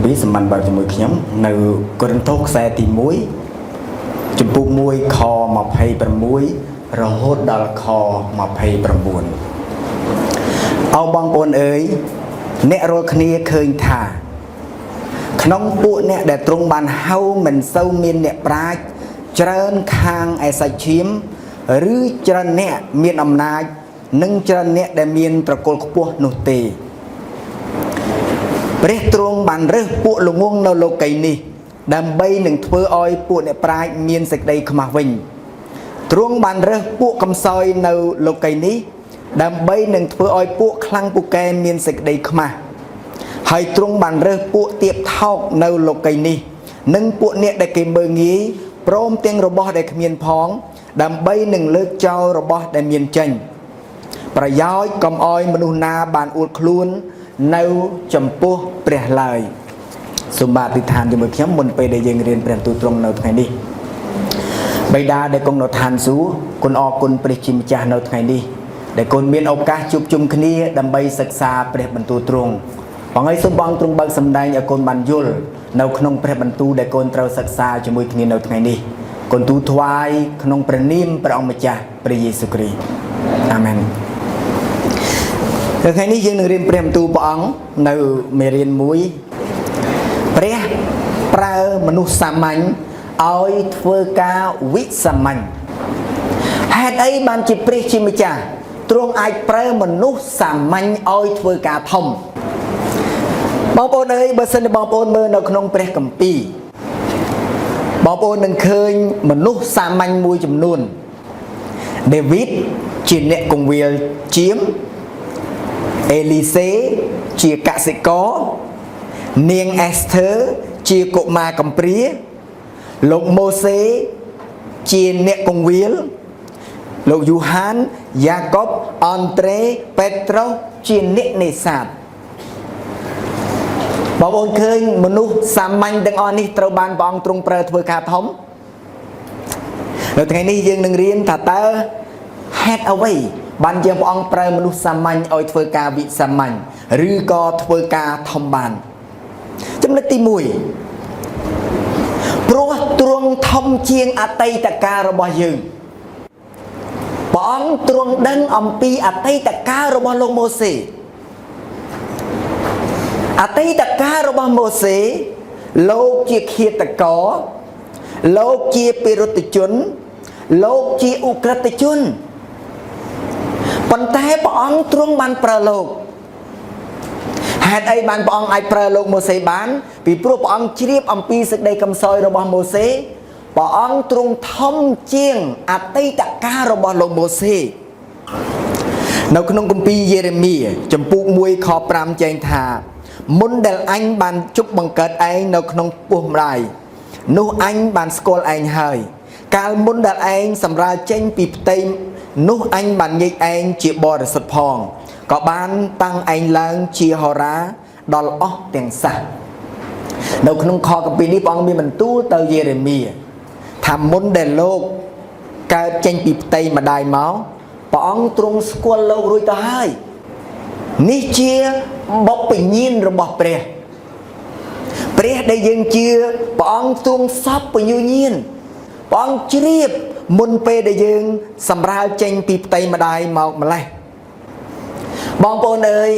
ពីរសម្បានបើកជាមួយខ្ញុំនៅកូរិនថូសខ្សែទី1ចំពុក1ខ26រហូតដល់ខ29អោបងប្អូនអើយអ្នករាល់គ្នាឃើញថា ក្នុងពួកអ្នកដែលទ្រង់បានហៅមិនសូវមានអ្នកប្រាជ្ញច្រើនខាងឯសាច់ឈាមឬច្រើនអ្នកមានអំណាចនិងច្រើនអ្នកដែលមានត្រកូលខ្ពស់នោះទេព្រះទ្រង់បានរើសពួកល្ងងនៅលោកីយ៍នេះ ដើម្បីនឹងធ្វើឲ្យពួកអ្នកប្រាជ្ញមានសេចក្តីខ្មាស់វិញទ្រង់បានរើសពួកកំសោយនៅលោកីយ៍នេះ ដើម្បីនឹងធ្វើឲ្យពួកខ្លាំងពូកែមានសេចក្តីខ្មាស់ ហើយទ្រង់បានរើសពួកទៀបថោកនៅលោកីយ៍នេះ និងពួកអ្នកដែលគេមើងងាយព្រមទាំងរបស់ដែលគ្មានផង ដើម្បីនឹងលើកចោលរបស់ដែលមានចេញ ប្រយោជន៍កុំឲ្យមនុស្សណាបានអួតខ្លួននៅចំពោះព្រះឡើយសូមបាទអធិដ្ឋានជាមួយខ្ញុំមុនពេលដែលយើងរៀនព្រះបន្ទូលទ្រង់នៅថ្ងៃនេះបិតាដែលគង់នៅឋានសួគ៌គុណអរគុណព្រះជាម្ចាស់នៅថ្ងៃនេះដែលគុណមានឱកាសជួបជុំគ្នាដើម្បីសិក្សាព្រះបន្ទូលទ្រង់បងអើយសូមបងទ្រង់បើកសម្ដែងឲ្យគុណបានយល់នៅក្នុងព្រះបន្ទូលដែលគុណត្រូវសិក្សាជាមួយគ្នានៅថ្ងៃនេះគុណទូលថ្វាយក្នុងព្រះនាមព្រះអង្គម្ចាស់ព្រះយេស៊ូវគ្រីស្ទអាមែន នៅថ្ងៃនេះយើងនឹងរៀនព្រះបន្ទូលព្រះអង្គនៅមេរៀនមួយព្រះប្រើមនុស្សសាមញ្ញឲ្យធ្វើការវិសាមញ្ញហេតុអីបានជាព្រះជាម្ចាស់ទ្រង់អាចប្រើមនុស្សសាមញ្ញឲ្យធ្វើការធំបងប្អូនអើយបើសិនជាបងប្អូនមើលនៅក្នុងព្រះគម្ពីរបងប្អូននឹងឃើញមនុស្សសាមញ្ញមួយចំនួនដេវីតជាអ្នកគង្វាលជាម អេលីសេជាកសិករនាងអេសធើជាកុមារកំព្រាលោកម៉ូសេជាអ្នកគង្វាលលោកយូហានយ៉ាកុបអនត្រេពេត្រុសជាអ្នកនេសាទបងប្អូនឃើញមនុស្សសាមញ្ញទាំងអស់នេះត្រូវបានព្រះអង្គទ្រង់ប្រើធ្វើការធំនៅថ្ងៃនេះយើងនឹងរៀនថាតើហេតុអ្វីបានជាព្រះអង្គប្រើមនុស្សសាមញ្ញឲ្យធ្វើការវិសាមញ្ញឬក៏ធ្វើការធំបានចំណុចទី1ព្រោះទ្រង់ធំជាងអតីតកាលរបស់យើងព្រះអង្គទ្រង់ដឹងអំពីអតីតកាលរបស់លោកម៉ូសេអតីតកាលរបស់ម៉ូសេលោកជាឃាតករលោកជាពិរុទ្ធជនលោកជាឧក្រិដ្ឋជនប៉ុន្តែព្រះអង្គទ្រង់បានប្រើលោកហេតុអីបានព្រះអង្គអាចប្រើលោកម៉ូសេបាន ពីព្រោះព្រះអង្គជ្រាបអំពីសេចក្តីកំសោយរបស់ម៉ូសេព្រះអង្គទ្រង់ធំជាងអតីតកាលរបស់លោកម៉ូសេនៅក្នុងគម្ពីរយេរេមៀចំពូក1ខ5ចែងថាមុនដែលអញបានជប់បង្កើតឯងនៅក្នុងពោះម្ដាយនោះអញបានស្គាល់ឯងហើយកាលមុនដែលឯងសម្រាលចេញពីផ្ទៃនោះអញបានញែកឯងជាបរិសុទ្ធផងក៏បានតាំងឯងឡើងជាហោរាដល់អស់ទាំងសះនៅក្នុងខគម្ពីរនេះព្រះអង្គមានបន្ទូលទៅយេរេមៀថាមុនដែលលោកកើតចេញពីផ្ទៃម្ដាយមកព្រះអង្គទ្រង់ស្គាល់លោករួចទៅហើយនេះជាបុព្វញ្ញាណរបស់ព្រះព្រះដែលយើងជឿព្រះអង្គទ្រង់សពញ្ញញាណព្រះអង្គជ្រាបមុនពេលដែលយើងសម្រាលចេញពីផ្ទៃម្ដាយមកម្លេះបងប្អូនអើយ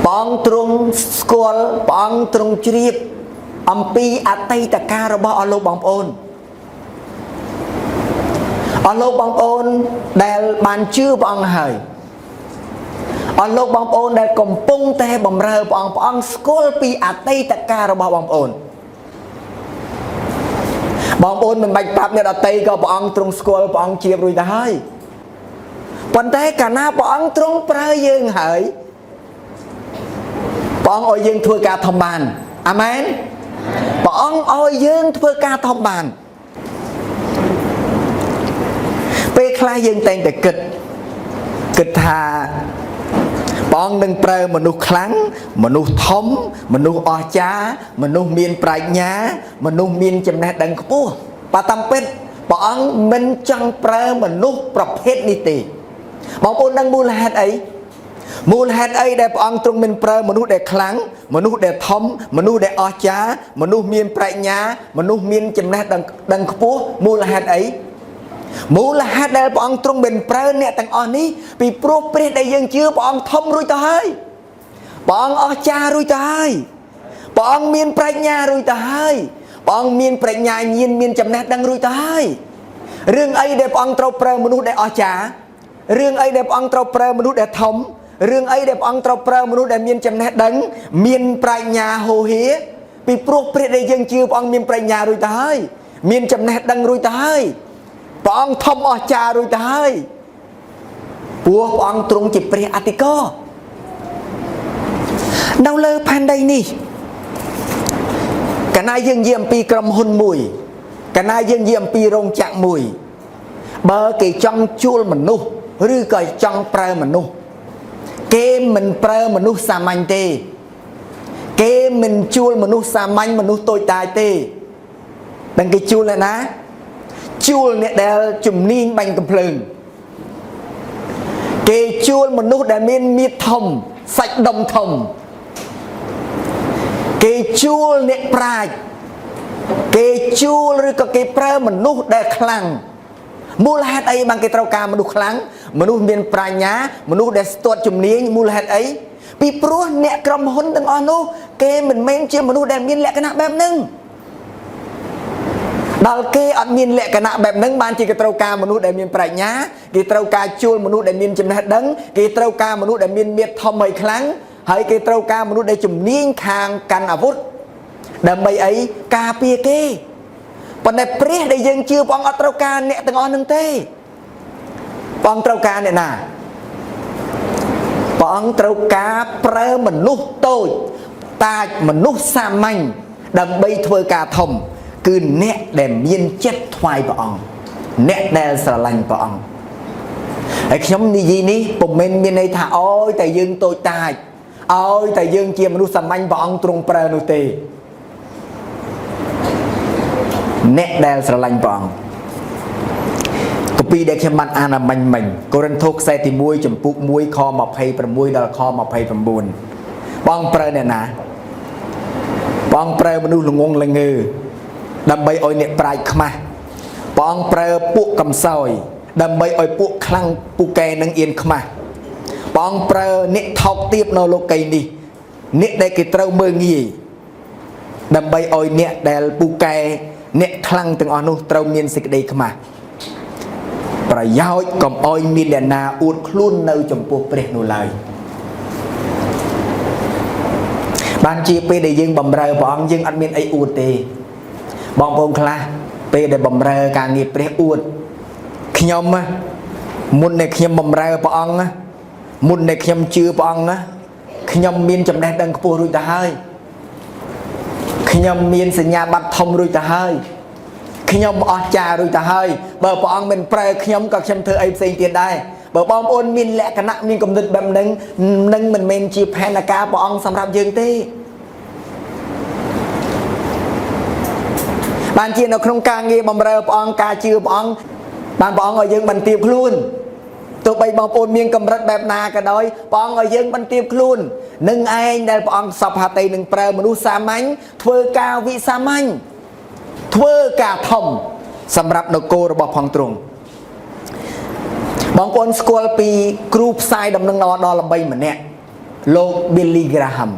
ព្រះអង្គទ្រង់ស្គាល់ព្រះអង្គទ្រង់ជ្រាបអំពីអតីតកាលរបស់អស់លោកបងប្អូនអស់លោកបងប្អូនដែលបានជឿព្រះអង្គហើយអស់លោកបងប្អូនដែលកំពុងតែបំរើព្រះអង្គព្រះអង្គស្គាល់ពីអតីតកាលរបស់បងប្អូនបងប្អូនមិនបាច់ប្រាប់អ្នកដទៃក៏ព្រះអង្គទ្រង់ស្គាល់ព្រះអង្គជ្រាបរួចទៅហើយប៉ុន្តែកាលណាព្រះអង្គទ្រង់ប្រើយើងហើយព្រះអង្គឲ្យយើងធ្វើការធំបានអាមែនព្រះអង្គឲ្យយើងធ្វើការធំបានពេលខ្លះយើងតែងតែគិតថាព្រះអង្គនឹងប្រើមនុស្សខ្លាំងមនុស្សធំមនុស្សអស្ចារ្យមនុស្សមានប្រាជ្ញាមនុស្សមានចំណេះដឹងខ្ពស់បើតាមពិតព្រះអង្គមិនចង់ប្រើមនុស្សប្រភេទនេះទេបងប្អូនដឹងមូលហេតុអី មូលហេតុអីដែលព្រះអង្គទ្រង់មិនប្រើមនុស្សដែលខ្លាំងមនុស្សដែលធំមនុស្សដែលអស្ចារ្យមនុស្សមានប្រាជ្ញាមនុស្សមានចំណេះដឹងដឹងខ្ពស់មូលហេតុអីមូលហេតុដែលព្រះអង្គទ្រង់មិនប្រើអ្នកទាំងអស់នេះពីព្រោះព្រះដែលយើងជឿព្រះអង្គធំរួចទៅហើយព្រះអង្គអស្ចារ្យរួចទៅហើយព្រះអង្គមានប្រាជ្ញារួចទៅហើយព្រះអង្គមានប្រាជ្ញាញាណមានចំណេះដឹងរួចទៅហើយរឿងអីដែលព្រះអង្គត្រូវប្រើមនុស្សដែលអស្ចារ្យរឿងអីដែលព្រះអង្គត្រូវប្រើមនុស្សដែលធំរឿងអីដែលព្រះអង្គត្រូវប្រើមនុស្សដែលមានចំណេះដឹងមានប្រាជ្ញាហូហៀពីព្រោះព្រះដែលយើងជឿព្រះអង្គមានប្រាជ្ញារួចទៅហើយមានចំណេះដឹងរួចទៅហើយព្រះអង្គធំអស្ចារ្យរួចទៅហើយព្រោះព្រះអង្គទ្រង់ជាព្រះអធិការនៅលើផែនដីនេះកាលណាយើងនិយាយអំពីក្រុមហ៊ុនមួយកាលណាយើងនិយាយអំពីរោងចក្រមួយបើគេចង់ជួលមនុស្សឬក៏ចង់ប្រើមនុស្សគេមិនប្រើមនុស្សសាមញ្ញទេគេមិនជួលមនុស្សសាមញ្ញមនុស្សតូចតាចទេដឹងគេជួលអ្នកណាជួលអ្នកដែលជំនាញបាញ់កំភ្លើងគេជួលមនុស្សដែលមានមៀតធំសាច់ដុំធំគេជួលអ្នកប្រាជ្ញគេជួលឬក៏គេប្រើមនុស្សដែលខ្លាំងមូលហេតុអីបានគេត្រូវការមនុស្សខ្លាំងមនុស្សមានប្រាជ្ញាមនុស្សដែលស្ទាត់ជំនាញមូលហេតុអីពីព្រោះអ្នកក្រុមហ៊ុនទាំងអស់នោះគេមិនមែនជាមនុស្សដែលមានលក្ខណៈបែបហ្នឹងដល់គេអត់មានលក្ខណៈបែបហ្នឹងបានជាគេត្រូវការមនុស្សដែលមានប្រាជ្ញាគេត្រូវការជួលមនុស្សដែលមានចំណេះដឹងគេត្រូវការមនុស្សដែលមានមៀតធំហើយខ្លាំងហើយគេត្រូវការមនុស្សដែលជំនាញខាងកាន់អាវុធដើម្បីអីការពារគេប៉ុន្តែព្រះដែលយើងជឿព្រះអង្គអត់ត្រូវការអ្នកទាំងអស់ហ្នឹងទេព្រះអង្គត្រូវការអ្នកណាព្រះអង្គត្រូវការប្រើមនុស្សតូចតាចមនុស្សសាមញ្ញដើម្បីធ្វើការធំគឺអ្នកដែលមានចិត្តថ្វាយព្រះអង្គអ្នកដែលស្រឡាញ់ព្រះអង្គហើយខ្ញុំនិយាយនេះពុំមែនមានន័យថាអោយតែយើងតូចតាចអោយតែយើងជាមនុស្សសាមញ្ញព្រះអង្គទ្រង់ប្រើនោះទេអ្នកដែលស្រឡាញ់ព្រះអង្គគម្ពីរដែលខ្ញុំបានអានអមិញមិញកូរិនថូសខ្សែទី1ចំពុក1ខ26ដល់ខ29បងប្រើអ្នកណាបងប្រើមនុស្សល្ងងល្ងើដើម្បីឲ្យអ្នកប្រាជ្ញខ្មាស់បងប្រើពួកកំសោយដើម្បីឲ្យពួកខ្លាំងពូកែនឹងអៀនខ្មាស់បងប្រើអ្នកថោកទាបនៅលោកីនេះអ្នកដែលគេត្រូវមើលងាយដើម្បីឲ្យអ្នកដែលពូកែអ្នកខ្លាំងទាំងអស់នោះត្រូវមានសេចក្តីខ្មាស់ប្រយោជន៍កុំឲ្យមានអ្នកណាអួតខ្លួននៅចំពោះព្រះនោះឡើយបានជាពេលដែលយើងបំរើព្រះអង្គយើងអត់មានអីអួតទេបងប្អូនខ្លះពេលដែលបំរើការងារព្រះអួតខ្ញុំមុនដែលខ្ញុំបំរើព្រះអង្គមុនដែលខ្ញុំជឿព្រះអង្គខ្ញុំមានចំណេះដឹងខ្ពស់រួចទៅហើយខ្ញុំមានសញ្ញាបត្រធំរួចទៅហើយខ្ញុំអស្ចារ្យរួចទៅហើយបើព្រះអង្គមិនប្រើខ្ញុំក៏ខ្ញុំធ្វើអីផ្សេងទៀតដែរបើបងប្អូនមានលក្ខណៈមានគំនិតបែបហ្នឹងនឹងមិនមែនជាផែនការព្រះអង្គសម្រាប់យើងទេបានជានៅក្នុងការងារបំរើព្រះអង្គការជឿព្រះអង្គបានព្រះអង្គឲ្យយើងបន្ទាបខ្លួនទោះបីបងប្អូនមានកម្រិតបែបណាក៏ដោយព្រះអង្គឲ្យយើងបន្ទាបខ្លួននឹងឯងដែលព្រះអង្គសពហតីនឹងប្រើមនុស្សសាមញ្ញធ្វើការវិសាមញ្ញធ្វើការធំសម្រាប់នគររបស់ផងទ្រង់បងប្អូនស្គាល់ពីគ្រូផ្សាយដំណឹងល្អដ៏ល្បីម្នាក់លោក Billy Graham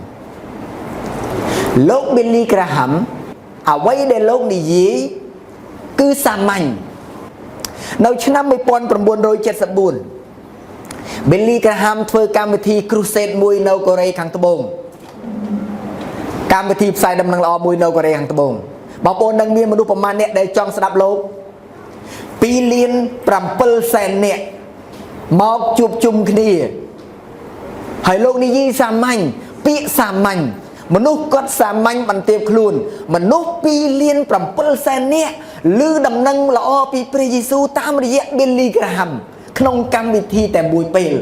លោក Billy Graham អ្វីដែលលោកនិយាយគឺសាមញ្ញនៅឆ្នាំ1974 Billy Graham ធ្វើកម្មវិធី Crusade មួយនៅកូរ៉េខាងត្បូងកម្មវិធីផ្សាយដំណឹងល្អមួយនៅកូរ៉េខាងត្បូងបងប្អូននឹងមានមនុស្សប្រមាណអ្នកដែលចង់ស្ដាប់លោក2លាន7សែននាក់មកជួបជុំគ្នាហើយលោកនិយាយសាមញ្ញពាក្យសាមញ្ញមនុស្សគាត់សាមញ្ញបន្ទាបខ្លួនមនុស្ស2លាន7សែននាក់ឮដំណឹងល្អពីព្រះយេស៊ូវតាមរយៈ Billy Graham ក្នុងកម្មវិធីតែមួយពេល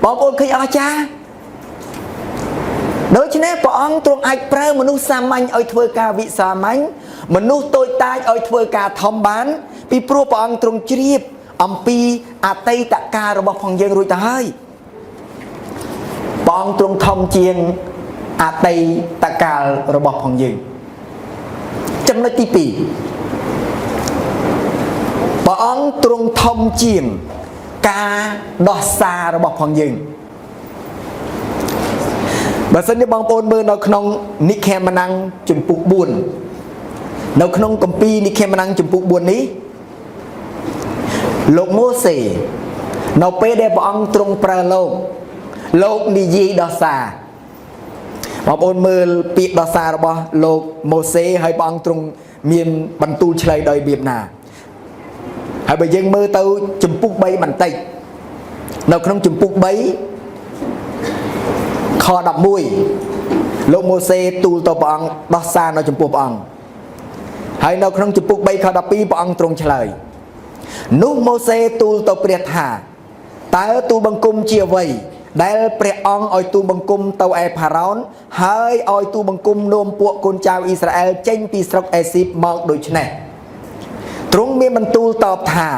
បងប្អូនឃើញអស្ចារ្យដូច្នេះព្រះអង្គទ្រង់អាចប្រើមនុស្សសាមញ្ញឲ្យធ្វើការវិសាមញ្ញមនុស្សតូចតាចឲ្យធ្វើការធំបានពីព្រោះព្រះអង្គទ្រង់ជ្រាបអំពីអតីតកាលរបស់ផងយើងរួចទៅហើយ។ ព្រះអង្គទ្រង់ធំជាងអតីតកាលរបស់ផងយើងចំណុចទី2ព្រះអង្គទ្រង់ធំជាងការដោះសាររបស់ផងយើងបើសិនជាបងប្អូនមើលនៅក្នុងនិក្ខមនំជំពូក4នៅក្នុងគម្ពីរនិក្ខមនំជំពូក4នេះលោកម៉ូសេនៅពេលដែលព្រះអង្គទ្រង់ប្រើលោកលោកនិយាយដោះសារបងប្អូនមើលពាក្យដោះសាររបស់លោកម៉ូសេហើយព្រះអង្គទ្រង់មានបន្ទូលឆ្លើយដោយរបៀបណាហើយបើយើងមើលទៅជំពូក3បន្តិចនៅក្នុងជំពូក3ខ11លោកម៉ូសេទូលទៅព្រះអង្គដោះសារនៅចំពោះព្រះអង្គហើយនៅក្នុងជំពូក3ខ12ព្រះអង្គទ្រង់ឆ្លើយនោះម៉ូសេទូលទៅព្រះថាតើទូលបង្គំជាអ្វីដែលព្រះអង្គឲ្យទូលបង្គំទៅឯផារ៉ោនហើយឲ្យទូលបង្គំនាំពួកកូនចៅអ៊ីស្រាអែលចេញពីស្រុកអេស៊ីបមកដូច្នេះទ្រង់មានបន្ទូលតបថា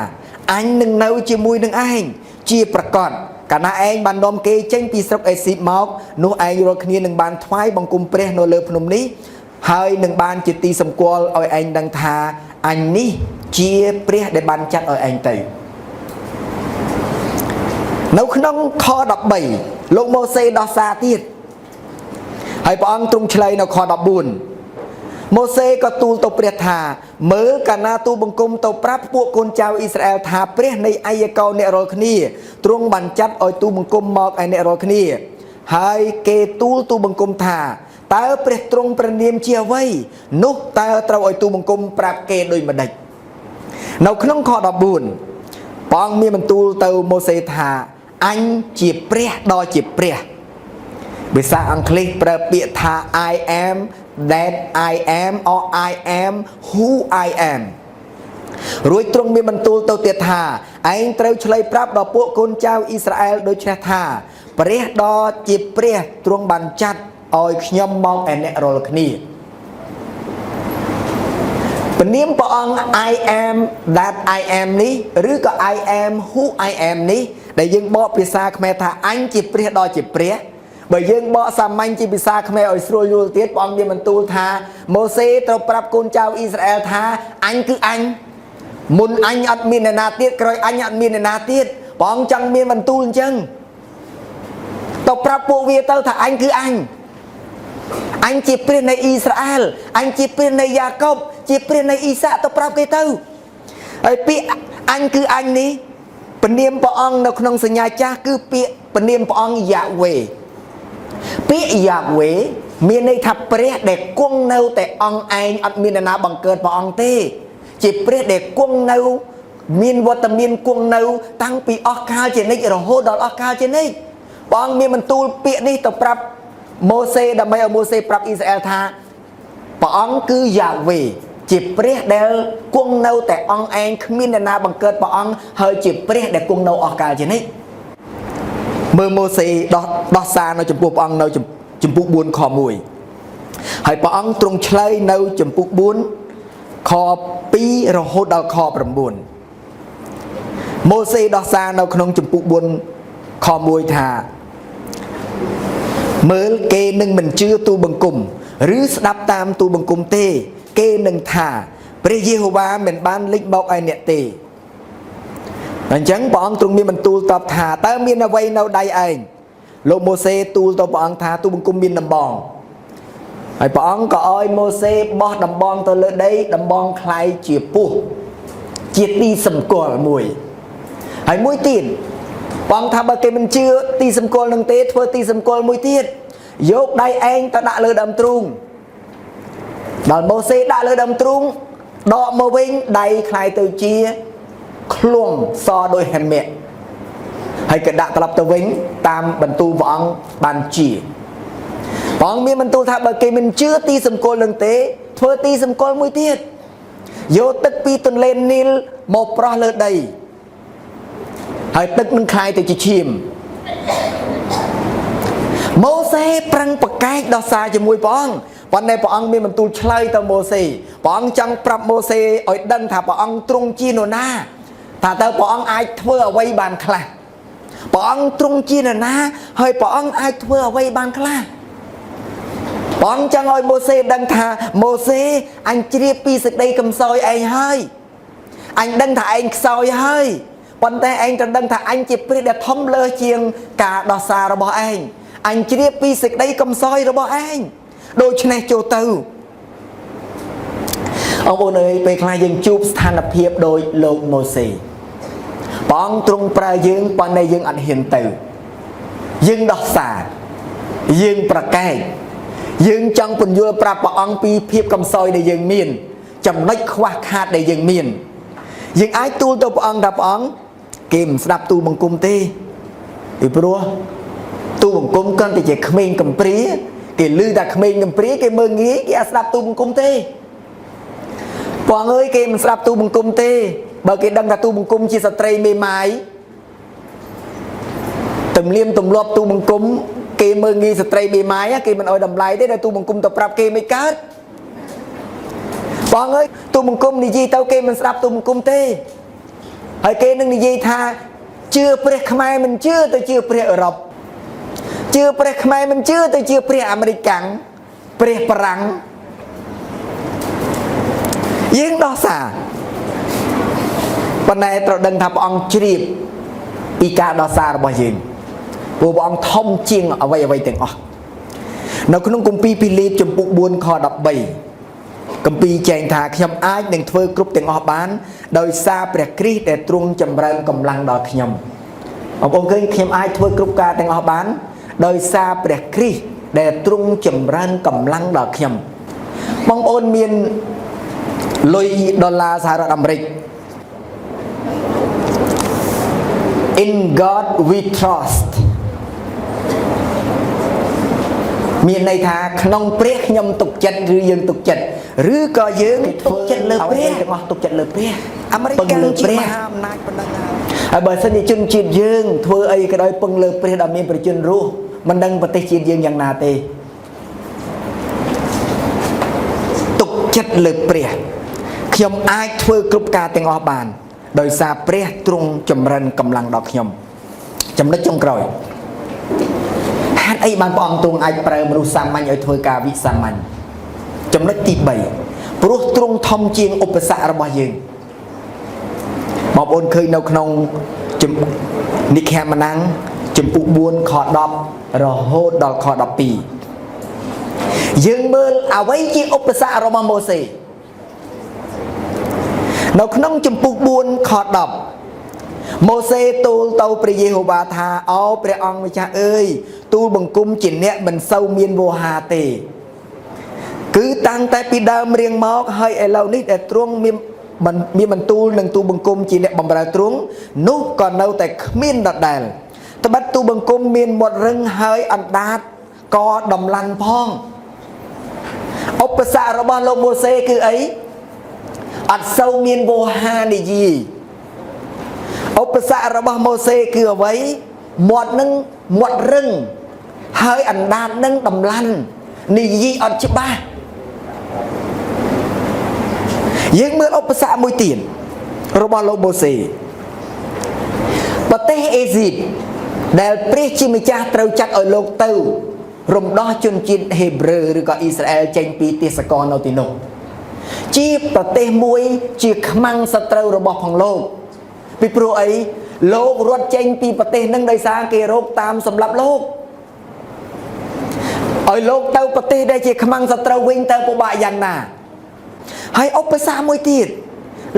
អញនឹងនៅជាមួយនឹងឯងជាប្រកបកាលណាឯងបាននាំគេចេញពីស្រុកអេស៊ីបមកនោះឯងរាល់គ្នានឹងបានថ្វាយបង្គំព្រះនៅលើភ្នំនេះហើយនឹងបានជាទីសម្គាល់ឲ្យឯងដឹងថាអញនេះជាព្រះដែលបានចាត់ឲ្យឯងទៅនៅក្នុងខ13លោកម៉ូសេដោះសារទៀតហើយព្រះអង្គទ្រង់ឆ្លើយនៅខ14ម៉ូសេក៏ទូលទៅព្រះថាមើលកាលណាទូលបង្គំទៅប្រាប់ពួកកូនចៅអ៊ីស្រាអែលថាព្រះនៃអាយកោអ្នករាល់គ្នាទ្រង់បានចាត់ឲ្យទូលបង្គំមកឯអ្នករាល់គ្នាហើយគេទូលទូលបង្គំថាតើព្រះទ្រង់ព្រះនាមជាអ្វីនោះតើត្រូវឲ្យទូលបង្គំប្រាប់គេដូចម្ដេចនៅក្នុងខ14ព្រះអង្គមានបន្ទូលទៅម៉ូសេថាអញជាព្រះដ៏ជាព្រះភាសាអង់គ្លេសប្រើពាក្យថា I am that I am or I am who I am រួចទ្រង់មានបន្ទូលទៅទៀតថាឯងត្រូវឆ្លើយប្រាប់ដល់ពួកកូនចៅអ៊ីស្រាអែលដូច្នេះថាព្រះដ៏ជាព្រះទ្រង់បានចាត់ឲ្យខ្ញុំមកឯអ្នករាល់គ្នាព្រះនាមព្រះអង្គ I am that I am នេះឬក៏ I am who I am នេះដែលយើងបកភាសាខ្មែរថាអញជាព្រះដ៏ជាព្រះបើយើងបកសាមញ្ញជាភាសាខ្មែរឲ្យស្រួលយល់ទៀតព្រះអង្គមានបន្ទូលថាម៉ូសេត្រូវប្រាប់កូនចៅអ៊ីស្រាអែលថាអញគឺអញមុនអញអត់មានអ្នកណាទៀតក្រោយអញអត់មានអ្នកណាទៀតព្រះអង្គចង់មានបន្ទូលអញ្ចឹងទៅប្រាប់ពួកវាទៅថាអញគឺអញអញជាព្រះនៃអ៊ីស្រាអែលអញជាព្រះនៃយ៉ាកុបជាព្រះនៃអ៊ីសាកទៅប្រាប់គេទៅហើយពាក្យអញគឺអញនេះព្រះនាមព្រះអង្គនៅក្នុងសញ្ញាចាស់គឺពាក្យព្រះនាមព្រះអង្គយ៉ាវេពាក្យយ៉ាវេមានន័យថាព្រះដែលគង់នៅតែអង្គឯងអត់មាននរណាបង្កើតព្រះអង្គទេ ជាព្រះដែលគង់នៅមានវត្តមានគង់នៅ តាំងពីអស់កាលជានិច្ចរហូតដល់អស់កាលជានិច្ចព្រះអង្គមានបន្ទូលពាក្យនេះទៅប្រាប់ម៉ូសេដើម្បីឲ្យម៉ូសេប្រាប់អ៊ីស្រាអែលថាព្រះអង្គគឺយ៉ាវេជាព្រះដែលគង់នៅតែអង្គឯងគ្មានអ្នកណាបង្កើតព្រះអង្គហើយជាព្រះដែលគង់នៅអស់កាលជានិច្ចមើលម៉ូសេដោះដោះសារនៅចំពោះព្រះអង្គនៅជំពូក4ខ1ហើយព្រះអង្គទ្រង់ឆ្លើយនៅជំពូក4ខ2រហូតដល់ខ9ម៉ូសេដោះសារនៅក្នុងជំពូក4ខ1ថាមើលគេនឹងមិនជឿទូលបង្គំឬស្ដាប់តាមទូលបង្គំទេ គេនឹងថាព្រះយេហូវ៉ាមិនបានលេចមកឲ្យអ្នកទេអញ្ចឹងព្រះអង្គទ្រង់មានបន្ទូលតបថាតើមានអ្វីនៅដៃឯងលោកម៉ូសេទូលទៅព្រះអង្គថាទូលបង្គំមានដំបងហើយព្រះអង្គក៏ឲ្យម៉ូសេបោះដំបងទៅលើដីដំបងក្លាយជាពស់ជាទីសម្គាល់មួយហើយមួយទៀតព្រះអង្គថាបើគេមិនជឿទីសម្គាល់នឹងទេធ្វើទីសម្គាល់មួយទៀតយកដៃឯងទៅដាក់លើដើមទ្រូងដល់ម៉ូសេដាក់លើដើមទ្រូងដកមកវិញដៃក្លាយទៅជាឃ្លួងសដោយហិមៈហើយក៏ដាក់ត្រឡប់ទៅវិញតាមបន្ទូលព្រះអង្គបានជាព្រះអង្គមានបន្ទូលថាបើគេមិនជឿទីសម្គាល់នឹងទេធ្វើទីសម្គាល់មួយទៀតយកទឹកពីទន្លេនីលមកប្រោះលើដីហើយទឹកនឹងក្លាយទៅជាឈាមម៉ូសេប្រឹងប្រកែកដោះសារជាមួយព្រះអង្គប៉ុន្តែព្រះអង្គមានបន្ទូលឆ្លើយទៅម៉ូសេព្រះអង្គចង់ប្រាប់ម៉ូសេឲ្យដឹងថាព្រះអង្គទ្រង់ជានរណាថាតើព្រះអង្គអាចធ្វើអ្វីបានខ្លះ ព្រះអង្គទ្រង់ជានរណាហើយព្រះអង្គអាចធ្វើអ្វីបានខ្លះព្រះអង្គចង់ឲ្យម៉ូសេដឹងថាម៉ូសេអញជ្រាបពីសេចក្តីកំសោយឯងហើយអញដឹងថាឯងខ្សោយហើយប៉ុន្តែឯងត្រូវដឹងថាអញជាព្រះដែលធំលើសជាងការដោះសាររបស់ឯងអញជ្រាបពីសេចក្តីកំសោយរបស់ឯងដូច្នេះចូលទៅបងប្អូនអើយពេលខ្លះយើងជួបស្ថានភាពដោយលោកម៉ូសេព្រះអង្គទ្រង់ប្រើយើងប៉ុន្តែយើងអត់ហ៊ានទៅយើងដោះសារយើងប្រកែកយើងចង់ពន្យល់ប្រាប់ព្រះអង្គពីភាពកំសោយដែលយើងមានចំណុចខ្វះខាតដែលយើងមានយើងអាចទូលទៅព្រះអង្គថាព្រះអង្គគេមិនស្ដាប់ទូលបង្គំទេពីព្រោះទូលបង្គំគ្រាន់តែជាក្មេងកំព្រាគេឮថាក្មេងកំព្រាគេមើលងាយគេអត់ស្ដាប់ទូលបង្គំទេព្រះអង្គអើយគេមិនស្ដាប់ទូលបង្គំទេបើគេដឹងថាទូលបង្គំជាស្ត្រីមេម៉ាយទំលៀមទម្លាប់ទូលបង្គំគេមើលងាយស្ត្រីមេម៉ាយគេមិនអោយតម្លៃទេដល់ទូលបង្គំទៅប្រាប់គេមិនកើតបងអើយទូលបង្គំនិយាយទៅគេមិនស្ដាប់ទូលបង្គំទេហើយគេនឹងនិយាយថាជឿព្រះខ្មែរមិនជឿទៅជឿព្រះអឺរ៉ុបជឿព្រះខ្មែរមិនជឿទៅជឿព្រះអាមេរិកាំងព្រះបារាំងយើងដោះសារប៉ុន្តែត្រូវដឹងថាព្រះអង្គជ្រាបពីការដោះសាររបស់យើងព្រោះព្រះអង្គធំជាងអ្វីអ្វីទាំងអស់នៅក្នុងគម្ពីរពីលីបជំពូក4ខ13គម្ពីរចែងថាខ្ញុំអាចនឹងធ្វើគ្រប់ទាំងអស់បានដោយសារព្រះគ្រីស្ទដែលទ្រង់ចម្រើនកម្លាំងដល់ខ្ញុំបងប្អូនឃើញខ្ញុំអាចធ្វើគ្រប់ការទាំងអស់បានដោយសារព្រះគ្រីស្ទដែលទ្រង់ចម្រើនកម្លាំងដល់ខ្ញុំបងប្អូនមានលុយដុល្លារសហរដ្ឋអាមេរិក In God we trust មានន័យថាក្នុងព្រះខ្ញុំទុកចិត្តឬយើងទុកចិត្តឬក៏យើងទុកចិត្តលើព្រះទាំងអស់ទុកចិត្តលើព្រះ អាមេរិក ពឹងលើ ជា ព្រះ មហាអំណាចប៉ុណ្ណឹងហើយ ហើយបើសិនជាជនជាតិយើងធ្វើអីក៏ដោយពឹងលើព្រះដ៏មានប្រជាជនរស់មិនដឹងប្រទេសជាតិយើងយ៉ាងណាទេទុកចិត្តលើព្រះខ្ញុំអាចធ្វើគ្រប់ការទាំងអស់បានដោយសារព្រះទ្រង់ចម្រើនកម្លាំងដល់ខ្ញុំចំណុចចុងក្រោយហេតុអីបានព្រះអង្គទ្រង់អាចប្រើមនុស្សសាមញ្ញឲ្យធ្វើការវិសាមញ្ញចំណុចទី3ព្រោះទ្រង់ធំជាងឧបសគ្គរបស់យើងបងប្អូនឃើញនៅក្នុងនិក្ខមណាំងជំពូក4ខ10រហូតដល់ខ12យើងមើលអ្វីជាឧបសគ្គរបស់ម៉ូសេនៅក្នុងជំពូក4ខ10ម៉ូសេទូលទៅព្រះយេហូវ៉ាថាអោព្រះអង្គម្ចាស់អើយទូលបង្គំជាអ្នកមិនសូវមានវោហាទេគឺតាំងតែពីដើមរៀងមកហើយឥឡូវនេះដែលទ្រង់មានមានបន្ទូលនឹងទូលបង្គំជាអ្នកបម្រើទ្រង់នោះក៏នៅតែគ្មានដដែលត្បិតទូលបង្គំមានមាត់រឹងហើយអណ្ដាតក៏ដំឡាន់ផងឧបសគ្គរបស់លោកម៉ូសេគឺអីអត់សូវមានវោហានិយាយឧបសគ្គរបស់ម៉ូសេគឺអ្វីមាត់នឹងមាត់រឹងហើយអណ្ដាតនឹងដំឡាន់និយាយអត់ច្បាស់យើងមើលឧបសគ្គមួយទៀតរបស់លោកម៉ូសេប្រទេសអេស៊ីបដែលព្រះជាម្ចាស់ត្រូវចាត់ឲ្យលោកទៅរំដោះជនជាតិហេប្រឺឬក៏អ៊ីស្រាអែលចេញពីទាសករនៅទីនោះជាប្រទេសមួយជាខ្មាំងសត្រូវរបស់ផងលោកពីព្រោះអីលោករត់ចេញពីប្រទេសនឹងដោយសារគេរកតាមសម្លាប់លោកឲ្យលោកទៅប្រទេសដែលជាខ្មាំងសត្រូវវិញទៅពិបាកយ៉ាងណាហើយឧបសគ្គមួយទៀត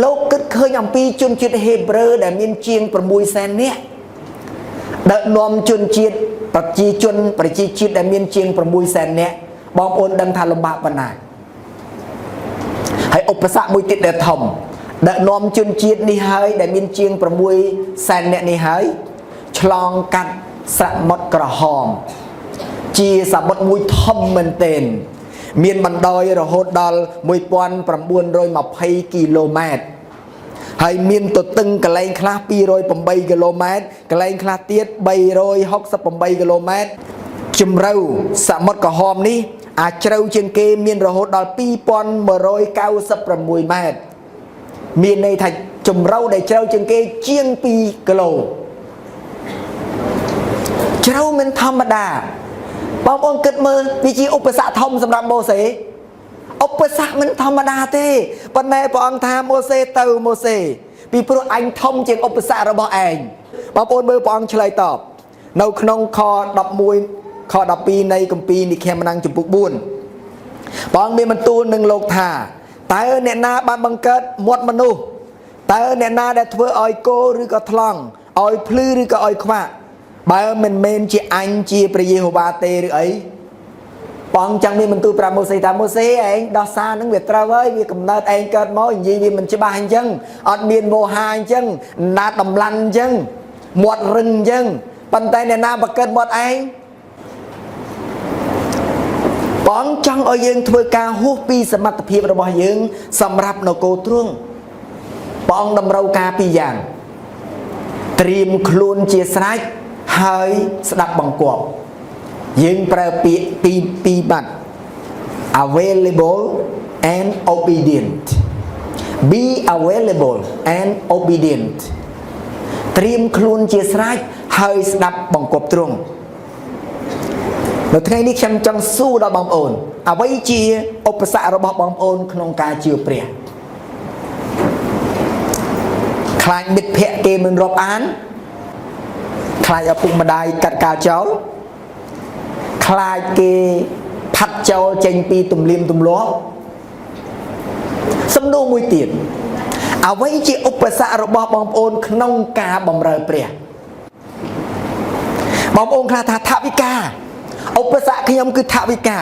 លោកគិតឃើញអំពីជនជាតិហេប្រឺដែលមានជាង6សែននាក់ដឹកនាំជនជាតិប្រជាជនប្រជាជាតិដែលមានជាង6សែននាក់បងប្អូនដឹងថាលំបាកប៉ុណ្ណាហើយឧបសគ្គមួយទៀតដែលធំដឹកនាំជនជាតិនេះហើយដែលមានជាង6សែននាក់នេះហើយឆ្លងកាត់សមុទ្រក្រហមជាសមុទ្រមួយធំមែនទែនមានបណ្ដោយរហូតដល់1920គីឡូម៉ែត្រហើយមានទទឹងកន្លែងខ្លះ208គីឡូម៉ែត្រកន្លែងខ្លះទៀត368គីឡូម៉ែត្រជម្រៅសមុទ្រក្រហមនេះអាចជ្រៅជាងគេមានរហូតដល់2196ម៉ែត្រមានន័យថាជម្រៅដែលជ្រៅជាងគេជាង2គីឡូ ជ្រៅមិនធម្មតាបងប្អូនគិតមើលវាជាឧបសគ្គធំសម្រាប់ម៉ូសេឧបសគ្គមិនធម្មតាទេប៉ុន្តែព្រះអង្គថាម៉ូសេទៅម៉ូសេពីព្រោះអញធំជាងឧបសគ្គរបស់ឯងបងប្អូនមើលព្រះអង្គឆ្លើយតបនៅក្នុងខ11ខ12នៃគម្ពីរនិគ្យាមណាំងជំពូក4ព្រះអង្គមានបន្ទូលនឹងលោកថាតើអ្នកណាបានបង្កើតមាត់មនុស្សតើអ្នកណាដែលធ្វើឲ្យគោឬក៏ថ្លង់ឲ្យភ្លឺឬក៏ឲ្យខ្វាក់បើមិនមែនជាអញជាព្រះយេហូវ៉ាទេឬអីបងចង់មានបន្ទូលប្រាប់ម៉ូសេថាម៉ូសេឯងដោះសារនឹងវាត្រូវហើយវាកំណើតឯងកើតមកនិយាយវាមិនច្បាស់អញ្ចឹងអត់មានមោហាអញ្ចឹងណាត់ដំឡាន់អញ្ចឹងមាត់រឹងអញ្ចឹងប៉ុន្តែអ្នកណាបង្កើតមាត់ឯងបងចង់ឲ្យយើងធ្វើការហួសពីសមត្ថភាពរបស់យើង សម្រាប់នគរទ្រង់បងតម្រូវការពីរយ៉ាងត្រៀមខ្លួនជាស្រេចហើយស្ដាប់បង្គាប់យើងប្រើពាក្យពីរពីរបាត់ available and obedient. Be available and obedient. ត្រៀមខ្លួនជាស្រេចហើយស្ដាប់បង្គាប់ទ្រង់នៅថ្ងៃនេះខ្ញុំចង់សួរដល់បងប្អូនអ្វីជាឧបសគ្គរបស់បងប្អូនក្នុងការជឿព្រះខ្លាចមិត្តភក្តិគេមិនរាប់អានខ្លាចឪពុកម្ដាយកាត់ការចោលខ្លាចគេផាត់ចោលចេញពីទំនៀមទម្លាប់សំណួរមួយទៀតអ្វីជាឧបសគ្គរបស់បងប្អូនក្នុងការបម្រើព្រះបងប្អូនខ្លះថាថវិកាឧបសគ្គខ្ញុំគឺថវិកា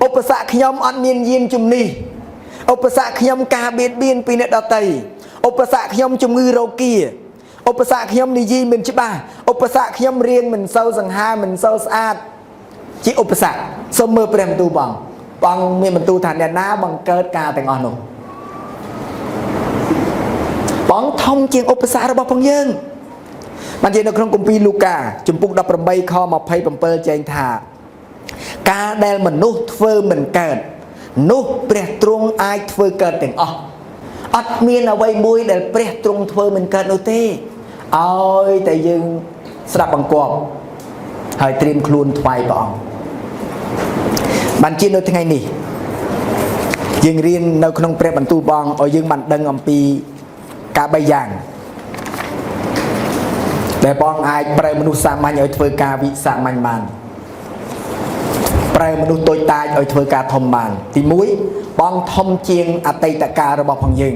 ឧបសគ្គខ្ញុំអត់មានយានជំនិះឧបសគ្គខ្ញុំការបៀតបៀនពីអ្នកដទៃឧបសគ្គខ្ញុំជំងឺរោគាឧបសគ្គខ្ញុំនិយាយមិនច្បាស់ឧបសគ្គខ្ញុំរៀនមិនសូវសង្ហាមិនសូវស្អាតជាឧបសគ្គសូមមើលព្រះបន្ទូលបងបងមានបន្ទូលថាអ្នកណាបង្កើតការទាំងអស់នោះបងធំជាងឧបសគ្គរបស់ផងយើងបានជានៅក្នុងគម្ពីរលូកាជំពូក18ខ27ចែងថាការដែលមនុស្សធ្វើមិនកើតនោះព្រះទ្រង់អាចធ្វើកើតទាំងអស់អត់មានអ្វីមួយដែលព្រះទ្រង់ធ្វើមិនកើតនោះទេឲ្យតែយើងស្ដាប់បង្គាប់ហើយត្រៀមខ្លួនថ្វាយព្រះអង្គបានជានៅថ្ងៃនេះយើងរៀននៅក្នុងព្រះបន្ទូលព្រះអង្គឲ្យយើងបានដឹងអំពីការបីយ៉ាងដែលព្រះអង្គអាចប្រើមនុស្សសាមញ្ញឲ្យធ្វើការវិសាមញ្ញបានប្រើមនុស្សតូចតាចឲ្យធ្វើការធំបានទី1ព្រះអង្គធំជាងអតីតកាលរបស់ផងយើង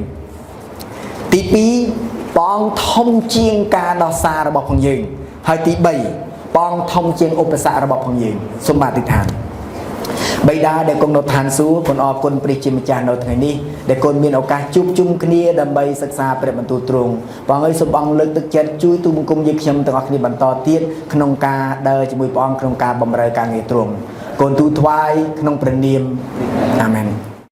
ទី2ព្រះអង្គធំជាងការដោះសាររបស់ផងយើងហើយទី3ព្រះអង្គធំជាងឧបសគ្គរបស់ផងយើងសូមអធិដ្ឋានបិតាដែលគង់នៅឋានសួគ៌គុណអរគុណព្រះជាម្ចាស់នៅថ្ងៃនេះដែលគុណមានឱកាសជួបជុំគ្នាដើម្បីសិក្សាព្រះបន្ទូលទ្រង់បងអើយសូមអង្គលើកទឹកចិត្តជួយទូបង្គំយើងខ្ញុំទាំងអស់គ្នាបន្តទៀតក្នុងការដើរជាមួយព្រះអង្គក្នុងការបម្រើការងារទ្រង់កូនទូលថ្វាយក្នុងព្រះនាមអាមែន។